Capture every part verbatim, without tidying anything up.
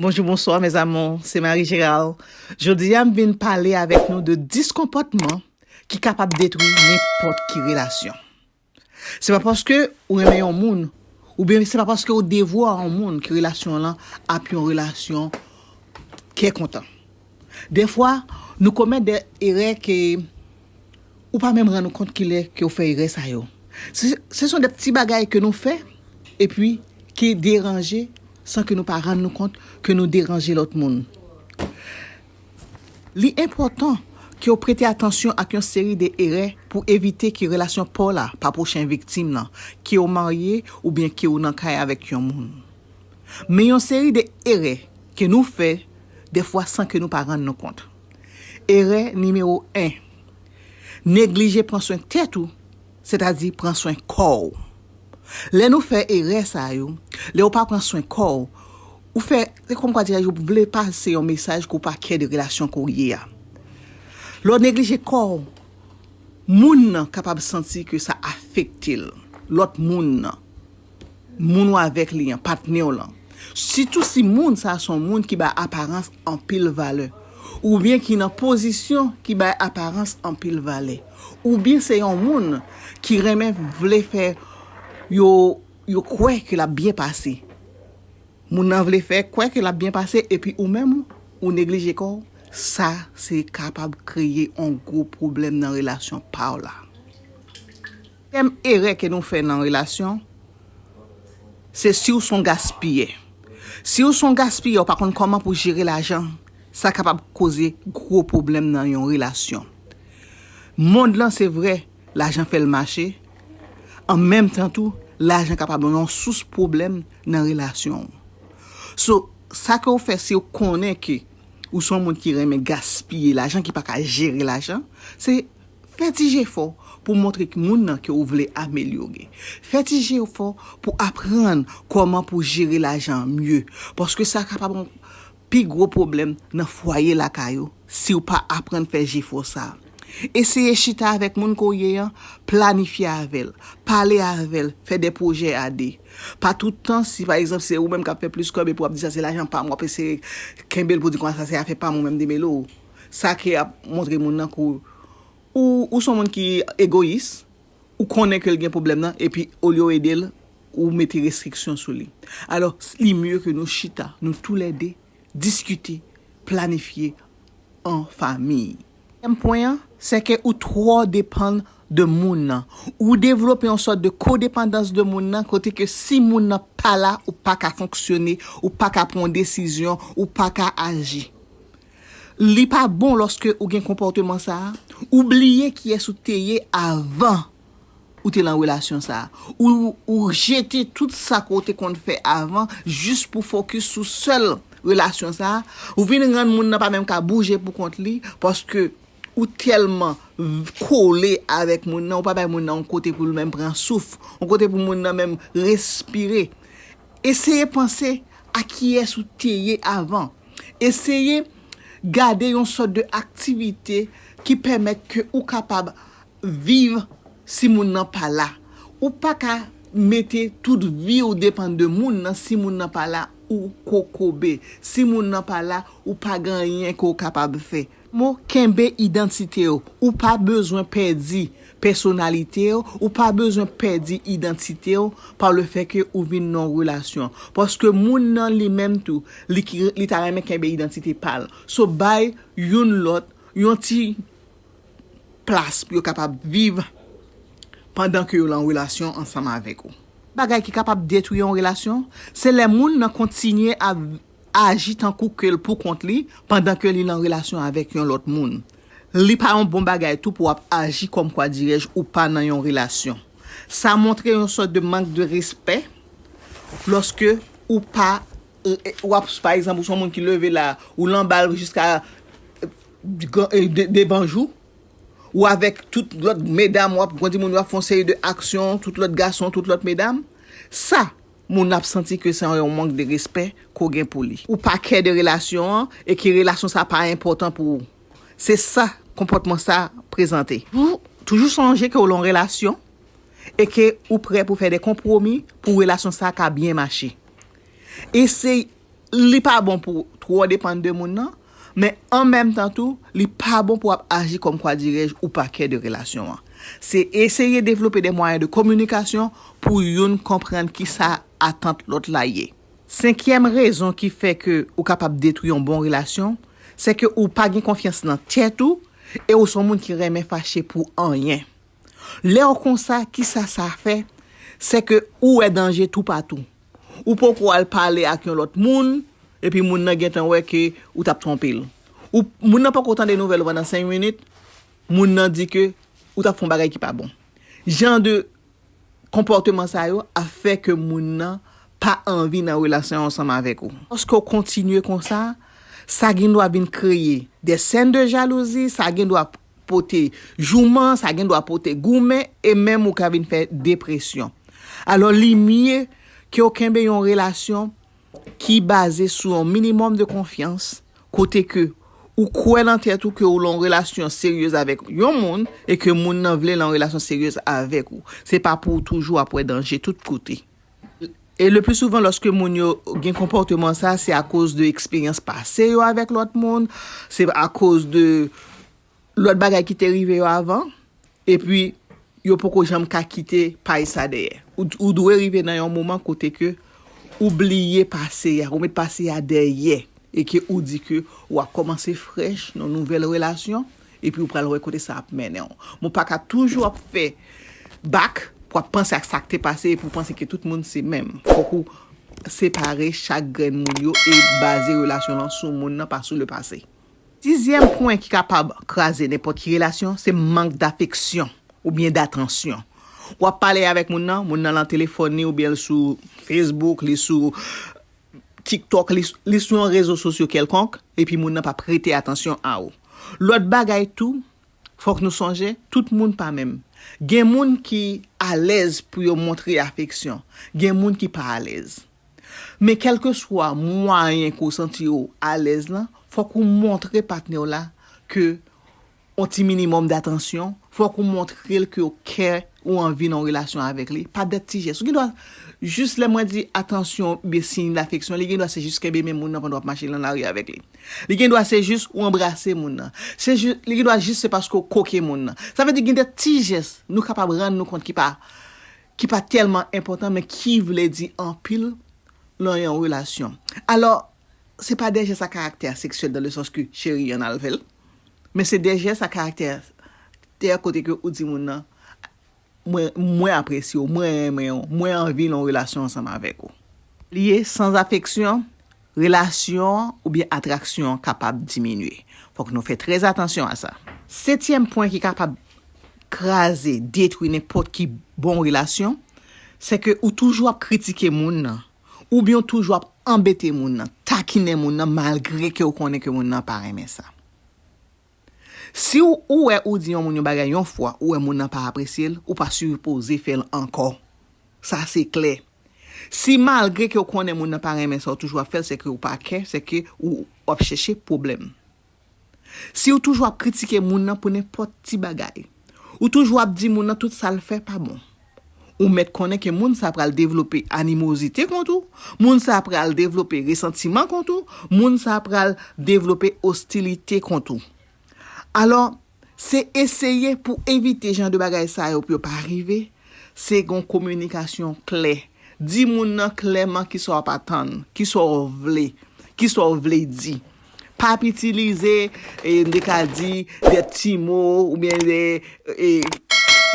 Bonjou, bonswa, mes amours, se Marie Gérald. Jodi a, m vin pale avèk nou de dis konpòtman ki kapab detwi nenpòt ki relasyon. Se pa paske ou renmen yon moun, oubyen se pa paske ou devwe a yon moun ke relasyon lan ap yon relasyon kè kontan. Dèfwa, nou komèt de erè ke ou pa menm rann ou kont kilè ke w fè erè sa yo. Se, se son de ti bagay ke nou fè, epi ki deranje san ke nou pa rann nou kont ke nou deranje lòt moun. Li enpòtan ke w prete atansyon ak yon seri de erè pou evite ke relasyon pa w la pa pwochen viktim lan, ke w marye oubyen ke w nan kay avèk yon moun. Men yon seri de erè ke nou fè dèfwa san ke nou pa rann nou kont. Erè nimewo en, neglije pran swen tèt ou, sètadi pran swen kò w. Lè nou fè erè sa yo, lè w pa pran swen kò w, ou fè, se kòmkwa dirè, ou vle pase yon mesaj ke w pa kè de relasyon ke w ye a. Lè w neglije kò w, moun nan kapab santi ke sa afekte l. Lòt moun nan, moun w avèk li an, patnè w lan. Sitou si moun sa a se yon moun ki bay aparans anpil valè, oubyen ki nan pozisyon ki bay aparans anpil valè, oubyen se yon moun ki renmen vle fè yo, yo kwè ke l ap byen pase. Moun nan vle fè kwè ke l ap byen pase, epi ou menm, ou neglije kò w. Sa se kapab kreye yon gwo pwoblèm nan relasyon pa w la. Tèm erè ke nou fè nan relasyon, se si w se yon gaspiyè. Si w se yon gaspiyè, ou pa konn kòman pou jere lajan, sa kapab koze gwo pwoblèm nan yon relasyon. Mond lan, se vre, lajan fè l mache. An menm tan tou, lajan kapab yon sous pwoblèm nan relasyon w. So, sa ke w fè, si w konnen ke ou se yon moun ki renmen gaspiye lajan, ki pa ka jere lajan, se fè ti jefò pou montre moun nan ke w vle amelyore. Fè ti jefò pou aprann kòman pou jere lajan an mye. Paske sa kapab yon pi gwo pwoblèm nan fwaye lakay ou si w pa aprann fè jefò sa a. Eseye chita avèk moun ke w ye an, planifye avè l, pale avè l, fè de pwojè a de. Pa tout tan, si pa egzanp se ou menm k ap fè plis kòb epi w ap di sa se lajan pa m, w ap eseye kenbe l pou di konsa se afè pa m, ou menm demele w. Sa ke ap montre moun nan ke w, ou, ou se yon moun ki egoyis, ou konnen ke l gen pwoblèm nan, epi olye w ede l, ou mete restriksyon sou li. Alò, li mye ke nou chita, nou toulède, diskite, planifye an fanmi. Tèm pwen an, se ke ou twò depann de moun nan. Ou devlope yon sòt de kodepandans de moun nan, kote ke si moun nan pa la, ou pa ka fonksyone, ou pa ka pran yon desizyon, ou pa ka aji. Li pa bon lòske ou gen konpòteman sa a, ou bliye kiyès ou te ye avan ou te lan relasyon sa a. Ou, ou jete tout sa ke w te konn fè avan jis pou fokis sou sèl relasyon sa a. Ou vin rann moun nan pa menm ka bouje pou kont li, paske ou tèlman v-, kole avèk moun nan, ou pa bay moun nan yon kote pou l menm pran souf, yon kote pou moun nan menm respire. Eseye panse a kiyès ou te ye avan. Eseye gade yon sòt de aktivite ki pèmèt ke ou kapab viv si moun nan pa la. Ou pa ka mete tout vi w depann de moun nan, si moun nan pa la, ou kokobe. Si moun nan pa la, ou pa gen anyen ke w kapab fè. Mo, kenbe idantite w. Ou pa bezwen pèdi pèsonalite w, ou pa bezwen pèdi idantite w pa le fè ke ou vin nan yon relasyon. Paske moun nan li menm tou, li ki, li ta renmen kenbe idantite pa l. So, bay youn lòt yon ti plas pou yo kapab viv pandan ke yo lan relasyon ansanm avèk ou. Bagay ki kapab detwi yon relasyon, se lè moun nan kontinye ap aji tankou ke l pou kont li pandan ke li lan relasyon avèk yon lòt moun. Li pa yon bon bagay tou pou w ap aji kòmkwa dirèj ou pa nan yon relasyon. Sa montre yon sòt de mank de respè lòske ou pa, w ap, pa egzanp, ou se yon moun ki leve la, ou lan bal jiska, e, de-, devan jou, ou avèk tout lòt medam, w ap grandi moun, w ap fè yon seri de aksyon, tout lòt gason, tout lòt medam. Sa, moun ap santi ke se yon mank de respè ke w gen pou li. Ou pa kè de relasyon an e ke relasyon sa pa enpòtan pou ou. Se sa konpòtman sa prezante. Toujou, toujou sonje ke w lan relasyon e ke ou prè pou fè de konpwomi pou relasyon sa ka byen mache. Eseye Li pa bon pou twò depann de moun nan, men an menm tan tou, li pa bon pou ap aji kòm kwa dirèj ou pakè de relasyon an. Se eseye devlope de mwayen de kominikasyon pou youn konprann kisa atant lòt la ye. Senkyèm rezon ki fè ke ou kapab detwi yon bon relasyon, se ke ou pa gen konfyans nan tèt ou e ou se yon moun ki renmen fache pou anyen. Lè w konsa, kisa sa fè? Se ke ou wè danje toupatou. Ou poko al pale ak yon lòt moun, epi moun nan gentan wè ke ou t ap twonpe l. Ou, moun nan poko tande nouvèl ou pandan senk minit, moun nan di ke ou t ap fè yon bagay ki pa bon. Jan de konpòteman sa yo ap fè ke moun nan pa anvi nan relasyon ansanm avèk ou. Lòske w kontinye konsa, sa gen dwa vin kreye de sèn de jalouzi, sa gen dwa pote jouman, sa gen dwa pote goumen, e menm ou ka vin fè depresyon. Alò, li mye ke w kenbe yon relasyon ki baze sou yon minimòm de konfyans, kote ke ou kwè nan tèt ou ke ou lan yon relasyon seryez avèk yon moun e ke moun nan vle lan yon relasyon seryez avèk ou. Se pa pou ou toujou ap wè danje tout kote. E le pli souvan, lòske moun yo gen konpòteman sa, se akoz de eksperyans pase yo avèk lòt moun, se akoz de lòt bagay ki te rive yo avan, epi yo poko janm ka kite pay sa dèyè. Ou, ou dwe rive nan yon moman kote ke ou bliye pase a, ou met pase a dèyè, e ke ou di ke w ap kòmanse frèch nan nouvèl relasyon, epi ou pral wè kote sa ap mennen w. Mwen pa ka toujou ap fè bak pou ap panse ak sa k te pase, epi ou panse ke tout moun se menm. Fòk ou separe chak grenn moun yo e baze relasyon lan sou moun nan, pa sou le pase. Sizyèm pwen ki kapab kraze nenpòt ki relasyon, se mank dafeksyon oubyen datansyon. W ap pale avèk moun nan, moun nan lan telefòn li oubyen l sou Facebook, li sou TikTok, li, li sou yon rezo sosyo kèlkonk, epi moun nan pa prete atansyon a ou. Lòt bagay tou, fòk nou sonje, tout moun pa menm. Gen moun ki alèz pou yo montre afeksyon, gen moun ki pa alèz. Men kèlkeswa mwayen ke w santi w alèz lan, fòk ou montre patnè w la ke yon ti minimòm datansyon, fòk ou montre l ke w kè ou anvi nan yon relasyon avèk li, pa dèt ti jès. Ou gen dwa, jis lè mwen di atansyon oubyen siy dafeksyon, li gen dwa se jis kenbe men moun nan pandan w ap mache lan lari avèk li. Li gen dwa se jis ou anbrase moun nan. Se jis, li gen dwa jis se paske w koke moun nan. Sa vle di gen de ti jès nou kapab rann nou kont ki pa, ki pa tèlman enpòtan, men ki vle di anpil lan yon relasyon. Alò, se pa de jès a karaktè seksyèl dan le sans ke cheri an al fè l, men se de jès a karaktè tè kote ke ou di moun nan, mwen, mwen apresye w, mwen renmen w, mwen anvi nan yon relasyon ansanm avèk ou. Li ye, san afeksyon, relasyon oubyen atraksyon kapab diminye. Fòk nou fè trè atansyon a sa. Setyèm pwen ki kapab kraze, detwi nenpòt ki bon relasyon, se ke ou toujou ap kritike moun nan, oubyen ou toujou ap anbete moun nan, takinen moun nan, malgre ke ou konnen ke moun nan pa renmen sa. Si w, ou wè ou di yon moun yon bagay yon fwa, ou wè moun nan pa apresye l, ou pa sipoze fè l ankò. Sa se klè. Si malgre ke w konnen moun nan pa renmen sa, ou toujou ap fè l, se ke ou pa kè, se ke ou, w ap chèche pwoblèm. Si w toujou ap kritike moun nan pou nenpòt ti bagay, ou toujou ap di moun nan tout sa l fè pa bon, ou mèt konnen ke moun sa pral devlope animozite kont ou, moun sa pral devlope resantiman kont ou, moun sa pral devlope ostilite kont ou. Alò, se eseye pou evite jan de bagay sa yo pou yo pa rive, se gon kominikasyon klè. Di moun nan klèman kisa w ap atann, kisa w vle, kisa w vle di. Pa ap itilize, e, m te ka di, de ti mo oubyen de, e,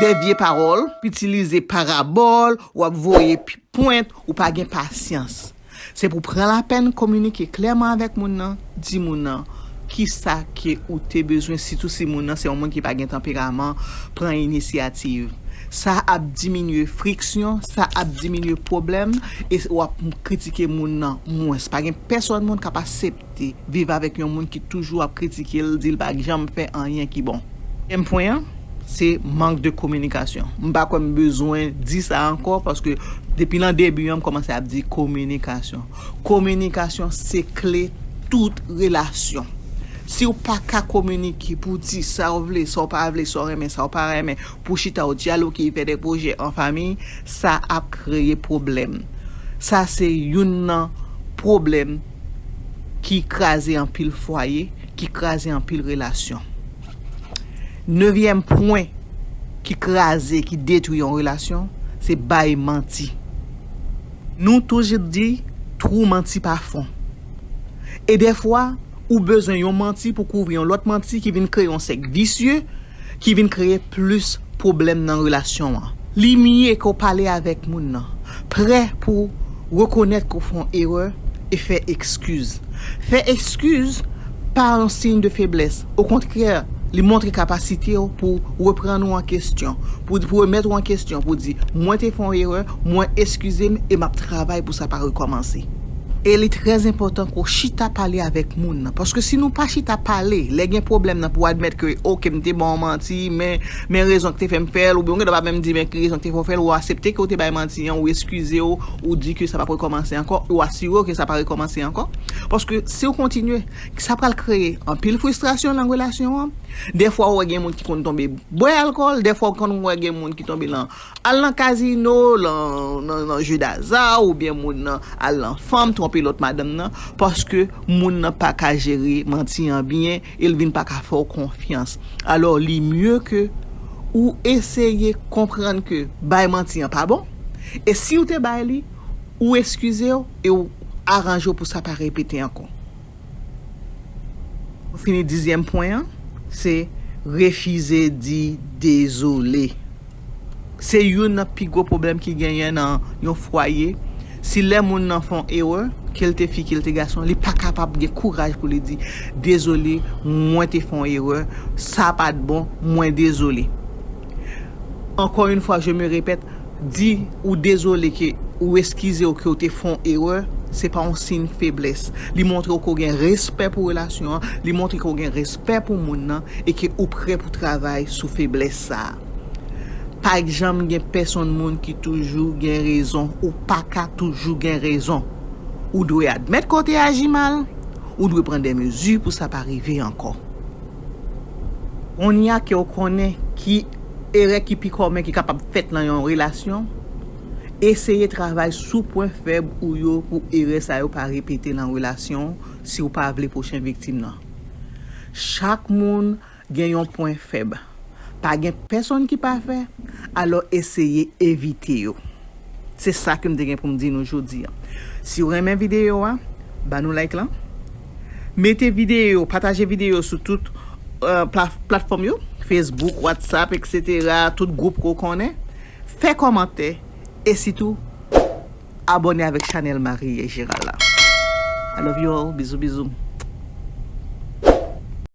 de vye pawòl. Itilize parabòl, w ap voye pi-, pwent, ou pa gen pasyans. Se pou pran lapèn kominike klèman avèk moun nan, di moun nan kisa ke ou te bezwen, sitou si moun nan se yon moun ki pa gen tanperaman, pran inisyativ. Sa ap diminye friksyon, sa ap diminye pwoblèm, e w ap kritike moun nan mwens. Pa gen pèsòn moun k ap aksepte viv avèk yon moun ki toujou ap kritike l, di l pa janm fè anyen ki bon. Senkyèm pwen an, se mank de kominikasyon. M pa kwè m bezwen di sa ankò, paske depi nan debi an, m kòmanse ap di kominikasyon. Kominikasyon se kle tout relasyon. Si w pa ka kominike pou w di sa w vle, sa w pa vle, sa w renmen, sa w pa renmen, pou chita w dyaloge, fè de pwojè an fanmi, sa ap kreye pwoblèm. Sa se youn nan pwoblèm ki kraze anpil fwaye, ki kraze anpil relasyon. Nevyèm pwen ki kraze, ki detwi yon relasyon, se bay manti. Nou toujou di, twou manti pa fon. E dèfwa, ou bezwen yon manti pou kouvri yon lòt manti ki vin kreye yon sèk visye, ki vin kreye plis pwoblèm nan relasyon an. Li mye ke w pale avèk moun nan, prè pou rekonèt ke w fè yon erè e fè ekskiz. Fè ekskiz pa yon siy de feblès. Okontrè, li montre kapasite w pou reprann ou an kesyon, pou, pou remèt ou an kesyon, pou di, mwen te fè yon erè, mwen eskize m e m ap travay pou sa pa rekòmanse. E li trè enpòtan ke w chita pale avèk moun nan. Paske si nou pa chita pale, lè gen pwoblèm nan pou admèt ke, oke, m te ba w manti, men, men rezon ki te fè m fè l, oubyen w gen dwa pa menm di men ki rezon ki te fè w fè l, ou aksepte ke w te bay manti an, ou eskize w, ou di ke sa p ap rekòmanse ankò, ou asire w ke sa pa rekòmanse ankò. Paske si w kontinye, sa pral kreye anpil fristrasyon nan relasyon an. Dèfwa, ou wè gen moun ki konn tonbe bwè alkòl, dèfwa, ou konn wè gen moun ki tonbe lan al nan kazino, lan, nan, nan je daza, oubyen moun nan al lan fanm, twonpe lòt madanm nan, paske moun nan pa ka jere manti an byen, e l vin pa ka fè w konfyans. Alò, li mye ke ou eseye konprann ke bay manti an pa bon, e si w te bay li, ou eskize w e w aranje w pou sa pa repete ankò. Pou fini, dizyèm pwen an, se refize di dezole. Se youn nan pi gwo pwoblèm ki genyen nan yon fwaye. Si lè moun nan fè yon erè, ke l te fi, ke l te gason, li pa kapab gen kouraj pou li di, dezole, mwen te fè yon erè, sa pa t bon, mwen dezole. Encore une fois, je me répète, di ou dezole, ke ou eskize w, ke w te fè yon erè, se pa yon siy feblès. Li montre w ke w gen respè pou relasyon an, li montre ke w gen respè pou moun nan, e ke ou prè pou travay sou feblès sa a. Pa janm gen pèsonn moun ki toujou gen rezon, ou pa ka toujou gen rezon. Ou dwe admèt ke w te aji mal, ou dwe pran de mezi pou sa pa rive ankò. Kounye a ke w konnen ki erè ki pi kòmen ki kapab fèt nan yon relasyon, eseye travay sou pwen fèb ou yo pou erè sa yo pa repete nan relasyon w si w pa vle pwochen viktim nan. Chak moun gen yon pwen fèb. Pa gen pèsonn ki pafè, alò eseye evite yo. Se sa ke m te gen pou m di nou jodi a. Si w renmen videyo a, ba nou like lan. Mete videyo, pataje videyo sou tout, euh, pla-, platfòm yo, Facebook, WhatsApp, et cetera, tout gwoup ke w konnen. Fè kòmantè e sitou abòne avèk chanèl Marie Gérald la. I love you all. Bizou, bizou.